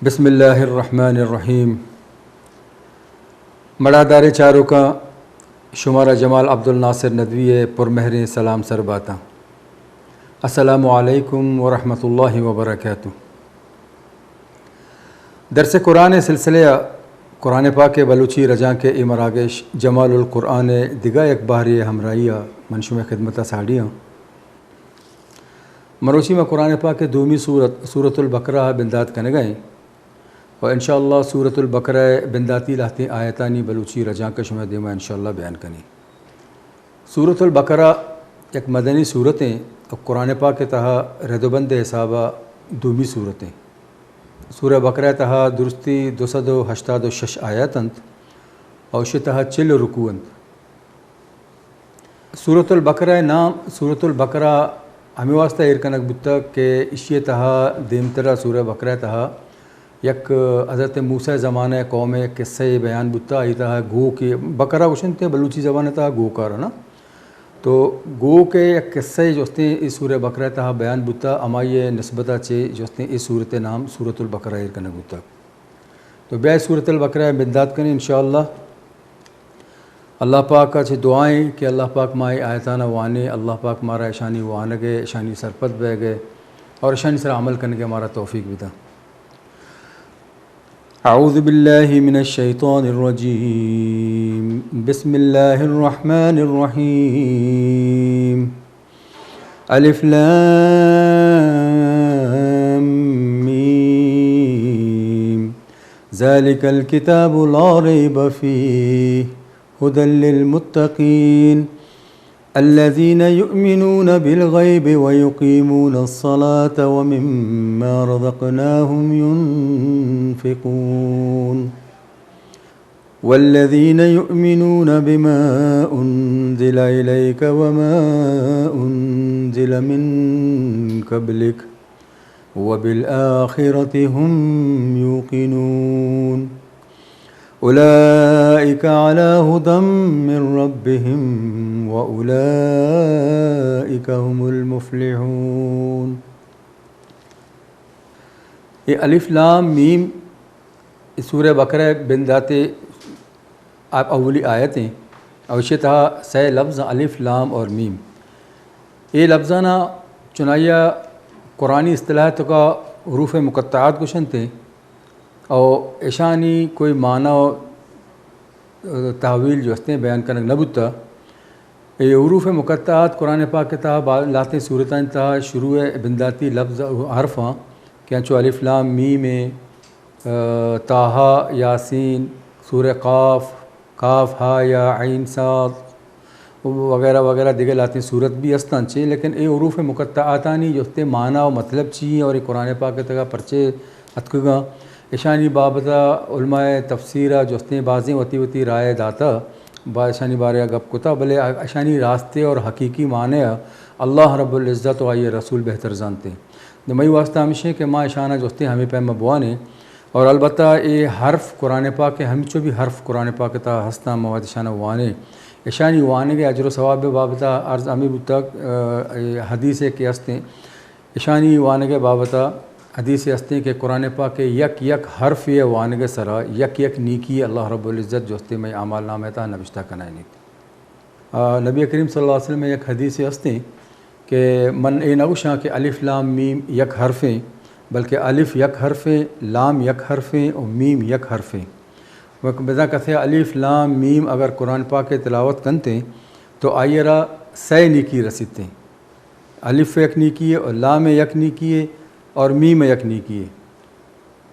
بسم اللہ الرحمن الرحیم۔ مڑاداریں چاروکاں، شمارا جمال عبدالناصر ندوی ءِ پرمہریں سلام سر باتاں۔ السلام علیکم ورحمۃ اللہ وبرکاتہ۔ درس قرآن ءِ سلسلہ ءَ قرآن پاک ءِ بلوچی رجانک ءِ اے مراگش جمال القرآن ءِ دگہ یک بہرے ءِ ہمراہی ءَ من شمئے خدمت ءَ ساڑی آں۔ مروچی ما قرآن پاک ءِ دومی سورت، سورۃ البقرہ ءَ بندات کنگ ءَ ایں و انشاءاللہ سورۃ البقرہ ءِ بنداتی لہتیں آیتانی بلوچی رجانک شمئے دیما انشاءاللہ بیان کنیں۔ سورۃ البقرہ یک مدنی سورت ایں و قرآن پاک ءِ تہا رد و بند ءِ حساب ءَ دومی سورت ایں۔ سورہ بقرہ ءِ تہا درستی دو سد و ہشتاد و شش آیت انت و اشی ءِ تہا چل رکوع انت۔ سورۃ البقرہ ءِ نام سورۃ البقرہ ہمے واسطہ ایر کنگ بوتگ کہ اشی ءِ تہا دیمترا سورہ بقرہ ءِ تہا یک حضرت موسیٰ ءِ زمانہ ءِ قوم ءِ یک قصہ یے بیان بوتگ، آئی ءِ تہا گوک یے، بقرہ گوشنت بلوچی زبان ءِ تہا گوکار نا، تو گوک ءِ یک قصہ یے جستیں اے سورہ بقرہ ءِ تہا بیان بوتگ، ہمائی ءِ نسبت ءَ چہ جستیں اے سورت ءِ نام سورۃ البقرہ ایر کنگ بوتگ۔ تو بیا سورۃ البقرہ ءَ بندات کنیں انشاءاللہ۔ اللہ پاک ءَ چہ دعا ایں کہ اللہ پاک ما اے آیتاں وانے، اللہ پاک مارا اشانی وانگ ءِ، اشانی سرپد بیگ ءِ اور اشانی سرا عمل کنگ ءِ مارا توفیق بدنت۔ اعوذ باللہ من الشیطان الرجیم۔ بسم اللہ الرحمن الرحیم۔ الف لام میم۔ ذلك الكتاب لا ريب فيه هدى للمتقين الذين يؤمنون بالغيب ويقيمون الصلاة ومما رزقناهم ينفقون. والذين يؤمنون بما أنزل إليك وما أنزل من قبلك وبالآخرة هم يوقنون. أولئك على هدى من ربهم وأولئك هم المفلحون. اے الف لام میم، اے سورہ بقرہ ءِ بندات ءِ اولی آیت ایں۔ او اشی ءِ تہا سئے لفظ الف لام اور میم۔ اے لفظانا چنایا قرآنی اصطلاح ءِ توکا حروف مقطعات گوشنت او اشانی کوئی معنی و تحویل جو استیں بیان کنگ نہ بوتا۔ اے حروف مقطعات قرآن پاک ءِ تہا با-، لہتیں سورتانی تہا شروع ءِ بنداتی لفظ و حرفاں کہ انچو الف لام میم ایں، آ، طٰہٰ، یٰسین، سورہ قاف، کاف ہا یا عین صاد وغیرہ وغیرہ دگہ لہتیں سورت بھی استاں چے، لیکن اے حروف مقطعاتانی جستیں معنی و مطلب چی ایں اور اے قرآن پاک ءِ تہا پرچے اتکگاں، اشانی بابت ءَ علماء تفسیر ءَ جستیں بازیں وتی وتی رائے داتا، با اشانی بارے ءَ گپ کتا، بلے اشانی راستے اور حقیقی معنی ءَ اللہ رب العزت و آئی ءِ رسول بہتر زانت ایں۔ نوں مئی واسطہ ہمیش ایں کہ ما اشاناں جستیں ہمے پیم ءَ بوانیں۔ اور البتہ اے حرف قرآن پاک ءِ، ہمچو بھی حرف قرآن پاک ءِ تہا ہستاں، ما وت اشاناں وانیں۔ اشانی وانگ ءِ اجر و ثواب ءِ بابت ءَ عرض ہمے بوتگ، آ، اے حدیث ءَ کہ ہستیں، اشانی وانگ ءِ بابت ءَ حدیث ءَ ہستیں کہ قرآن پاک ءِ یک یک حرف ءِ وانگ ءِ سرا یک یک نیکی اللہ رب العزت جستیں مئے اعمال نامہ ءِ تہا نبشتہ کنائینیت۔ آ، نبی کریم صلی اللہ علیہ وسلم ءِ یک حدیثے ہستیں کہ من اے نہ گوشاں کہ الف لام میم یک حرفیں، بلکہ الف یک حرفیں، لام یک حرفیں و میم یک حرفیں۔ و بزاں کسے الف لام میم اگر قرآن پاک ءِ تلاوت کنتیں تو آئی ءَ را سئے نیکی رسیتیں۔ الف یک نیکی ہے اور لام یک نیکی ہے اور میم یک نیکی ہے۔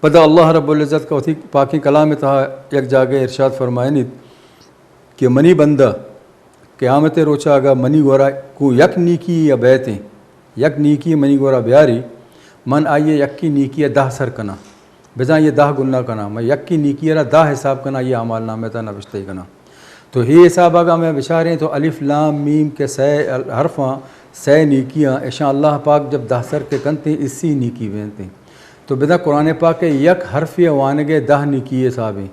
پدا اللہ رب العزت کا وتی پاکیں کلام ءِ تہا یک جاگہ ارشاد فرمائنیت کہ منی بندہ قیامت ءِ روچا اگاں منی گورا کو یک نیکی یا بیتیں، یک نیکی منی گورا بیاری، من آئی ءِ یکی نیکی ءَ دہ سر کناں، بزاں آئی ءِ دہ گنا کناں، من یکی نیکی ءَ را دہ حساب کناں، آئی ءِ اعمال نامہ ءِ تہا نبشتہ کناں۔ تو اے حساب ءَ اگاں ہمے بچاریں تو الف لام میم کہ سئے حرفاں، سئے نیکیاں، اشاں اللہ پاک جب دہ سر کے کنتیں، اسی نیکی بینتیں۔ تو بزاں قرآن پاک ءِ یک حرفے ءِ وانگ ءِ دہ نیکی ءِ حسابیں۔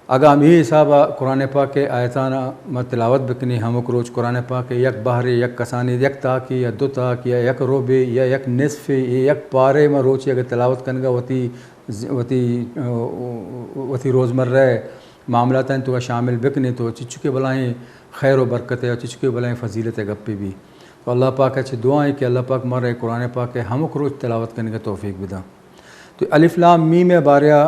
اگاں ہمے حساب ءَ قرآن پاک ءِ آیتاں ما تلاوت بکنیں، ہمک روچ قرآن پاک ءِ یک بہرے، یک کسانے، یک تاکے یا دو تاک یا یک ربعے یا یک نصفے یا یک پارے ما روچے اگر تلاوت کنگ ءَ وتی ز-، وتی، وتی روزمرہ ءِ معاملاتانی توکا شامل بکنیں تو چچکے بلاہیں خیر و برکت ءِ، چچکے بلاہیں فضیلت ءِ گپے بی۔ تو اللہ پاک ءَ چہ دعا ایں کہ اللہ پاک مارا اے قرآن پاک ءِ ہمک روچ تلاوت کنگ ءِ توفیق بداں۔ تو الف لام میم ءِ بارہ ءَ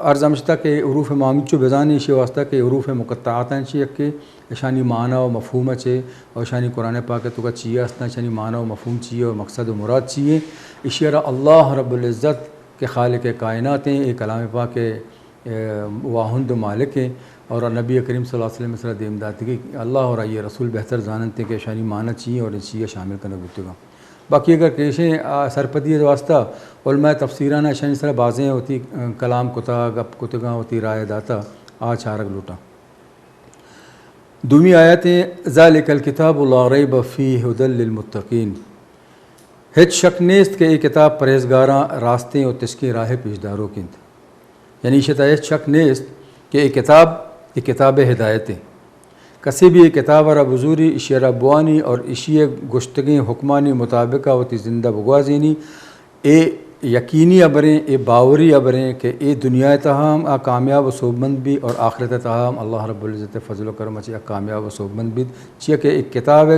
عرض ہمشتا کہ حروف ما ہمینچو بزانیں، ایشی واسطہ کہ حروف مقطعاتاں چی یکے، اشانی معنی و مفہوم چے، اور اشانی قرآن پاک ءِ توکا چی استاں، اشانی معنی و مفہوم چی ہے اور مقصد و مراد چی ہے، ایشی را اللہ رب العزت کہ خالق کائنات ہیں، اے کلام پاک ءِ، اے، واہند و مالک ہیں، اور نبی کریم صلی اللہ علیہ وسلم ءِ سرا دیم داتگی اللہ اور آئی رسول بہتر زاننت کہ اشانی معنی چی ہیں اور چی شامل کنگ بوتگاں۔ باقی اگر کیشیں، آ، سرپدی ءِ واسطہ علماء تفسیران اشانی سرا بازیں وتی، آ، کلام کتا، گپ کتگاں، وتی رائے داتا، آ چارگ لوٹاں۔ دومی آیت ہیں، ذالک الکتاب لا ریب فیہ ہدی للمتقین۔ ہچ شک نیست کہ اے کتاب پرہیزگاراں راستیں و تشکیں راہ پیش داروک انت۔ یعنی ایشی تہا ہچ شک نیست کہ اے کتاب، اے کتاب ہدایت ہے۔ کسے بھی اے کتاب را بزوری، ایشی را بوانی اور ایشی گوشتگیں حکمانی مطابق وتی زندہ بگوازینی، اے یقینی ہبریں، اے باوری ہبریں کہ اے دنیا تہا ہم آ کامیاب و سوبمند بی اور آخرت تہا ہم اللہ رب العزت فضل و کرم چہ آ کامیاب و سوبمند بیت، چیا کہ اے کتاب،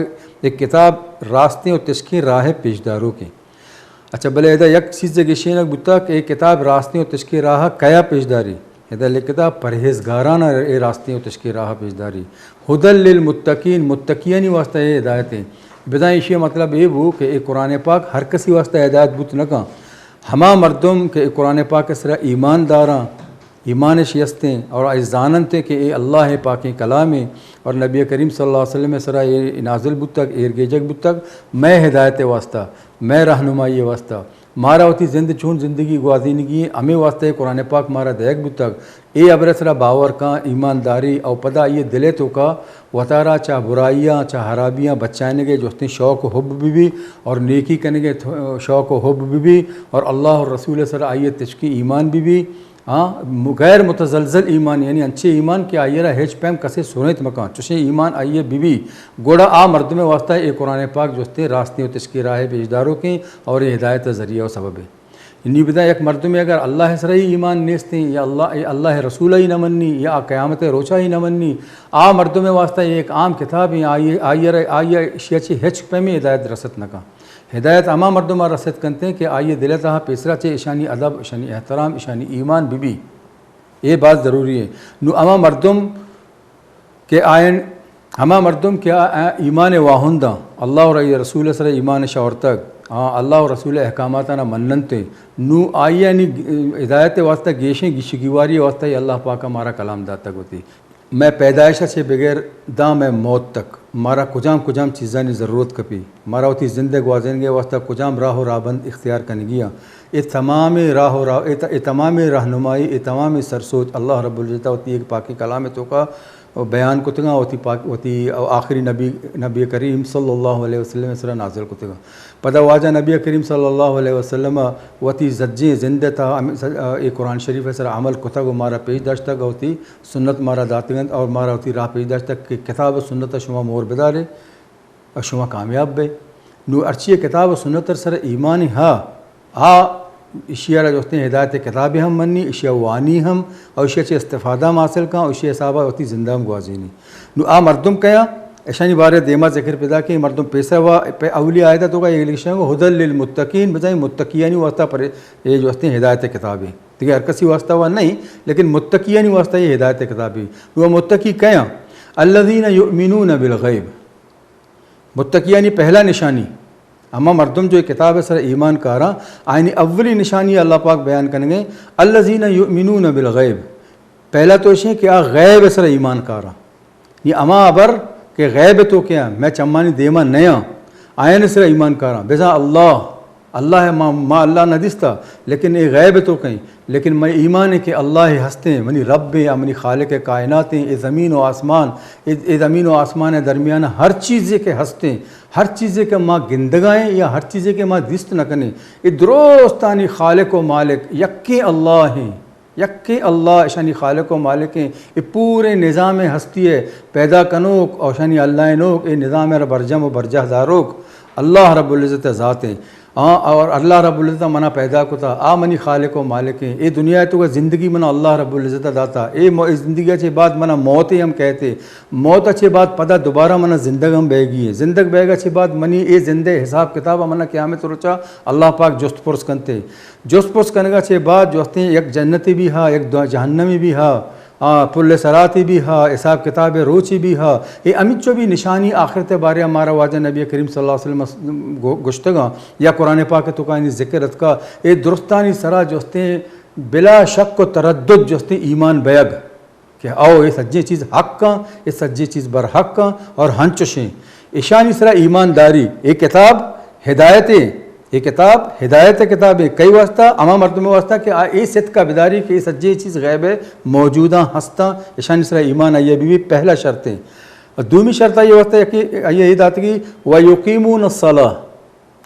اے کتاب راستیں و تشکیں راہ پیش داروکیں۔ اچھا، بلے ادا یک چیزے گشینگ بوتا کہ اے کتاب راستیں و تشکیں راہ کیا پیش داری؟ ادا لکھتا پرہیزگاران اے راستیں و تشکیں راہ پیش داری۔ ہدی للمتقین، متقیانی واسطہ اے ہدایت ہیں۔ بزاں ایشی مطلب اے بو کہ اے قرآن پاک ہر کسی واسطہ ہدایت بوت نہ کن۔ ہما مردم کہ اے قرآن پاک سرا ایمان داراں، ایمان شی استیں اور اے زاننت کہ اے اللہ پاکیں کلام ہیں اور نبی کریم صلی اللہ علیہ وسلم سرا اے نازل بوتگ، ایر گیجگ بوتگ، مئے ہدایت واسطہ، مئے رہنمائی واسطہ، مارا وتی زند چون زندگی گوازینگی ہیں، ہمے واسطہ اے قرآن پاک مارا دئیگ بوتگ۔ اے ہبر سرا باور کن، ایمان داری، او پدا آئی دل توکا وتارا چہ برائیاں، چہ حرابیاں بچائینگے جوستیں شوق و حب بی بی اور نیکی کنگے تھ-، شوق و حب بی بی اور اللہ اور رسول سرا آئی تشکی ایمان بی بی۔ ہاں، م-، غیر متزلزل ایمان، یعنی انچے ایمان کہ آئی را ہچ پیم کسے سرینت مکان، چوشیں ایمان آئی بی بی، گڑا آ مردم واسطہ اے قرآن پاک جوستیں راستیں و تشکی راہ پیش داروکیں اور اے ہدایت ذریعہ و سبب ہے۔ نی بدا یک مردمے اگر اللہ سرا ہی ایمان نیستیں یا اللہ، اللہ رسول ہی نہ منی یا قیامت روچا ہی نہ منی، آ مردم واسطہ یک عام کتاب ہیں، آئی، آئی، آئی، آئی شیا چی ہچ پیمی ہدایت رست نہ کن۔ ہدایت ہما مردم رست کنتے کہ آئی دل تہا پیسرا چے اشانی ادب، اشانی احترام، اشانی ایمان بی بی۔ اے باز ضروری ہے۔ نو ہما مردم کہ آئین، ہما مردم کہ آ، آ ایمان واہنداں، اللہ اور آئی رسول سر ایمان شاورتگ، آ اللہ اور رسول احکاماتانا مننتے، نو آئیانی ہدایت واسطہ گیشیں گشگیواری واسطہ اللہ پاک مارا کلام داتگ ہوتی۔ مئے پیدائش سے بغیر داں مئے موت تک مارا کجام کجام چیزانی ضرورت کپی، مارا وتی زندگ گوازینگے واسطہ کجام راہ و راہبند اختیار کنگی آں۔ اے تمام راہ و راہ، اے ت-، اے تمام رہنمائی، اے تمام سرسوچ اللہ رب العزت وتی ایک پاکیں کلام توکا بیان کتگاں، وتی پاک، وتی آخری نبی، نبی کریم صلی اللہ علیہ وسلم سرا نازل کتگاں۔ پدا واجہ نبی کریم صلی اللہ علیہ وسلم وتی زجیں زند تہا ہم-، اے قرآن شریف سرا عمل کتگ و مارا پیش داشتگ، وتی سنت مارا داتگنت اور مارا وتی راہ پیش داشتگ کہ کتاب و سنت شما مور بدارے اور شما کامیاب بے۔ نو ہرچی کتاب و سنت سر ایمان ہا، آ ایشی را جوستیں ہدایت کتابے ہم منی، ایشی وانی ہم، اور ایشی چہ استفادہ ہم حاصل کن، اور ایشی حسابا وتی زندہ ہم گوازینی۔ نو آ مردم کیا؟ اشانی بارے دیما ذکر پیدا کہ مردم پیسہ و پہ اولی آیت توکا یہ لکھشن ہدی للمتقین، بجائے متقیانی واسطہ پر یہ جوستیں ہدایت کتابے۔ دیگہ ہر کسی واسطہ وہ نہیں، لیکن متقیانی واسطہ یہ ہدایت کتابے۔ وہ متقی کیا؟ الذین یؤمنون بالغیب۔ متقیانی پہلا نشانی، ہما مردم جو کتاب سر ایمان کاراں، آئینی اولی نشانی اللہ پاک بیان کنگے، الذین یؤمنون بالغیب۔ پہلا تو اشیں کہ آ غیب سر ایمان کاراں۔ یہ ہما ہبر کہ غیب توکا میں چمانی دیما نیاں، آئین سر ایمان کاراں۔ بزاں اللہ، اللہ ما، ما اللہ نہ دیستا، لیکن اے غیب توکیں۔ لیکن مئے ایمان ہے کہ اللہ ہستیں، منی رب ہیں، منی خالق کائنات ہیں، اے زمین و آسمان، اے، اے زمین و آسمان درمیان ہر چیزے کہ ہستیں، ہر چیزے کہ ما گندگائیں یا ہر چیزے کہ ما دیست نہ کنیں، اے درستانی خالق و مالک یکیں اللہ ہیں۔ یکیں اللہ اشانی خالق و مالک ایں۔ اے پوریں نظام ہستی ءِ پیدا کنوک و اشانی اللہ انوک، اے نظام ءَ را برجم و برجاہ داروک اللہ رب العزت ءِ ذات ایں۔ آ، اور اللہ رب العزت ءَ منا پیدا کتا، آ منی خالق و مالک ایں۔ اے دنیا ءِ توکا زندگی منا اللہ رب العزت ءَ داتا۔ اے مو-، اے زندگی ءَ چہ بعد منا موت ہم کئیت۔ موت ءَ چہ بعد پدا دوبارہ منا زندگ ہم بیگی ایں۔ زندگ بیگ ءَ چہ بعد منی اے زند ءِ حساب کتاب ءَ منا قیامت روچا اللہ پاک جست پرس کنت۔ جست پرس کنگ ءَ چہ بعد جستیں یک جنتے بھی ہا، یک دو-، جہنمے بھی ہا، آ، پل صراطے بھی ہا، حساب کتاب ءِ روچے بھی ہا۔ اے ہمینچو بھی نشانی آخرت ءِ بارے ءَ مارا واجہ نبی کریم صلی اللہ علیہ وسلم گو-، گوشتگاں یا قرآن پاک ءِ توکا آیانی ذکر اتکا۔ اے درستانی سرا جستیں بلا شک و تردد جستیں ایمان بیگ کہ او اے سجیں چیز حق آں، اے سجیں چیز برحق آں اور ہنچوشیں۔ اشانی سرا ایمان داری۔ اے کتاب ہدایت ایں، اے کتاب ہدایت ءِ کتاب ایں۔ کئی واسطہ؟ ہما مردم ءِ واسطہ کہ آ اے صدق ءَ بداری کہ اے سجیں چیز غیب ءَ موجوداں، ہستاں، اشانی سرا ایمان آئی ءَ بہ بی، پہلا شرط ایں۔ اور دومی شرط آئی ءِ واسطہ کہ آئی ءَ اے داتگی، ویقیمون الصلاۃ،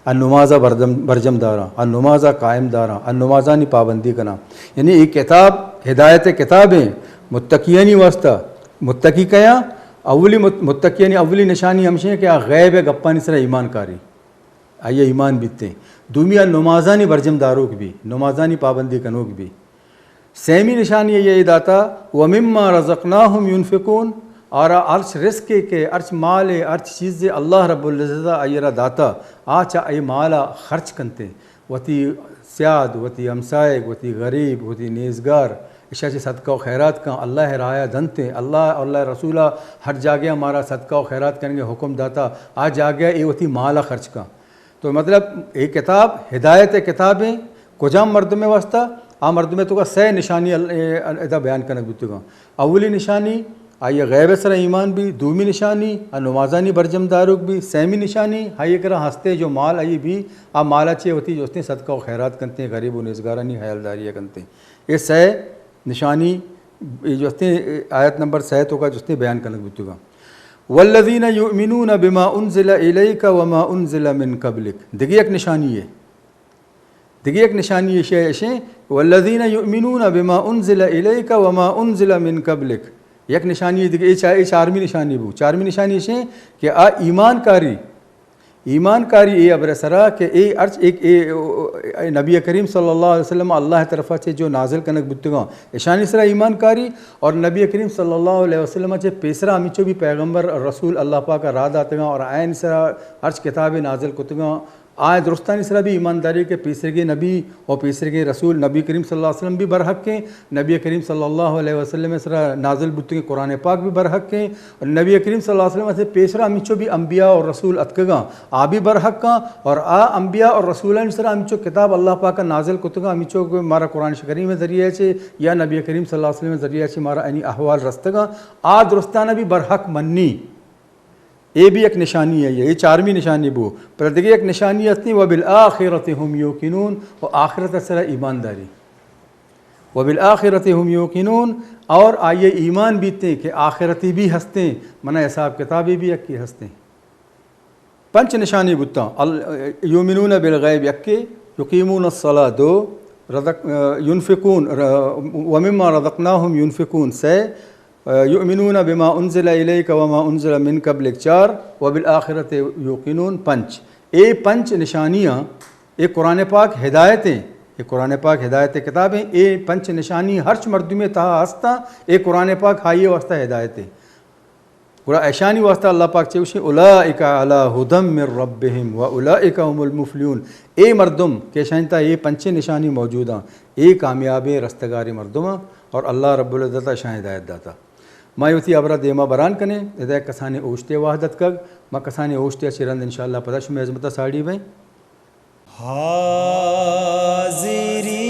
آ نماز ءَ بردم-، برجم داراں، آ نماز ءَ قائم داراں، آ نمازانی پابندی کناں۔ یعنی اے کتاب ہدایت ءِ کتاب ایں متقیانی واسطہ۔ متقی کئے آں؟ اولی مت-، متقیانی اولی نشانی ہمشی ایں کہ آ غیب ءِ گپانی سرا ایمان کاری، آئی ءَ ایمان بیتیں۔ دومی آ نمازانی برجم داروک بی، نمازانی پابندی کنوک بی۔ سیمی نشانی آئی ءَ اے داتا، ومما رزقناہم ینفقون، آرا ہرچ رزقے کہ ہرچ مالے ہرچ چیزے اللہ رب العزت ءَ آئی ءَ را داتا، آ چہ اے مال ءَ خرچ کنتیں۔ وتی سیاد، وتی ہمسائگ، وتی غریب، وتی نیزگار، اشاں چہ صدقہ و خیرات کن، اللہ ءِ راہ ءَ دنتیں۔ اللہ، اللہ ءِ رسول ءَ ہر جاگہ ءَ مارا صدقہ و خیرات کنگ ءِ حکم داتا، آ جاگہ ءَ اے وتی مال ءَ خرچ کن۔ تو مطلب، اے کتاب ہدایت ءِ کتاب ایں۔ کجام مردم ءِ واسطہ؟ آ مردم ءِ توکا سئے نشانی ال-، اے، ال-، ادا بیان کنگ بوتگاں۔ اولی نشانی، آئی ءَ غیب ءِ سرا ایمان بی۔ دومی نشانی، آ نمازانی برجم داروک بی۔ سیمی نشانی، آئی ءِ کرا ہستے جو مال آئی بی، آ مال ءَ چہ وتی جستیں صدقہ و خیرات کنتیں، غریب و نیزگارانی حیالداری ءَ کنتیں۔ اے سئے نشانی، اے جستیں، اے آیت نمبر سئے توکا جستیں بیان کنگ بوتگاں۔ والذین یؤمنون بما انزل الیک وما انزل من قبلک۔ دگہ یک نشانی ایں۔ دگہ یک نشانی ایشی ءَ ایشیں، والذین یؤمنون بما انزل الیک وما انزل من قبلک۔ یک نشانی دگہ، اے چا-، اے چارمی نشانی بو۔ چارمی نشانی ایشیں کہ آ ایمان کاری، ایمان کاری اے ہبر ءِ سرا کہ اے ہرچ ایک اے، اے نبی کریم صلی اللہ علیہ وسلم اللہ ءِ طرفا چہ جو نازل کنگ بوتگاں، اشانی سرا ایمان کاری اور نبی کریم صلی اللہ علیہ وسلم ءَ چہ پیسرا ہمینچو بھی پیغمبر اور رسول اللہ پاک ءَ راہ داتگاں اور آیانی سرا ہرچ کتابے نازل کتگاں، آ درستانی سرا بھی ایمانداری کہ پیسرگیں نبی و پیسرگیں رسول، نبی کریم صلی اللہ علیہ وسلم بھی برحق ایں، نبی کریم صلی اللہ علیہ وسلم ءِ سرا نازل بوتگیں قرآن پاک بھی برحق ایں، اور نبی کریم صلی اللہ علیہ وسلم ءَ چہ پیسرا ہمینچو بھی انبیاء اور رسول اتکگاں، آ بھی برحق آں، اور آ انبیاء اور رسولانی سرا ہمینچو کتاب اللہ پاک ءَ نازل کتگاں، ہمینچو کہ مارا قرآن کریم ءِ ذریعہ چہ یا نبی کریم صلی اللہ علیہ وسلم ءِ ذریعہ چہ مارا انی احوال رستگاں، آ درستانا بھی برحق منی۔ اے بھی یک نشانی ایں، اے چارمی نشانی بو۔ پر دگہ یک نشانی ہستیں، وبالآخرۃ هم یوقنون، و آخرت ءِ سرا ایمان داری۔ وبالآخرۃ هم یوقنون، اور آئی ءَ ایمان بیتیں کہ آخرتے بھی ہستیں، منا حساب کتابے بھی یکے ہستیں۔ پنچ نشانی بوتاں، ال-، یؤمنون بالغیب یکے، یقیمون الصلاۃ دو، رزق-، ینفقون، ر-، ومما رزقناہم ینفقون سئے، یؤمنون بما انزل الیک وما انزل من قبلک چار، وبالآخرۃ یوقنون پنچ۔ اے پنچ نشانیاں، اے قرآن پاک ہدایت ایں، اے قرآن پاک ہدایت ءِ کتاب ایں، اے پنچ نشانی ہرچ مردمے تہا ہستاں، اے قرآن پاک آئی ءِ واسطہ ہدایت ایں۔ گڑا اشانی واسطہ اللہ پاک چے گوشی، اولئک علی ھدی من ربہم و اولئک ھم المفلحون۔ اے مردم کہ اشانی تہا اے پنچیں نشانی موجود آں، اے کامیابیں رستگاریں مردم آں اور اللہ رب العزت ءَ اشاں ہدایت داتا۔ ما وتی ہبرا دیما بران کنیں، ادا کسانیں اوشتے وہد اتکگ، ما کسانیں اوشتے ءَ چہ رند انشاءاللہ پدا شمے ہزمتا ساڑی بیں۔ حاضری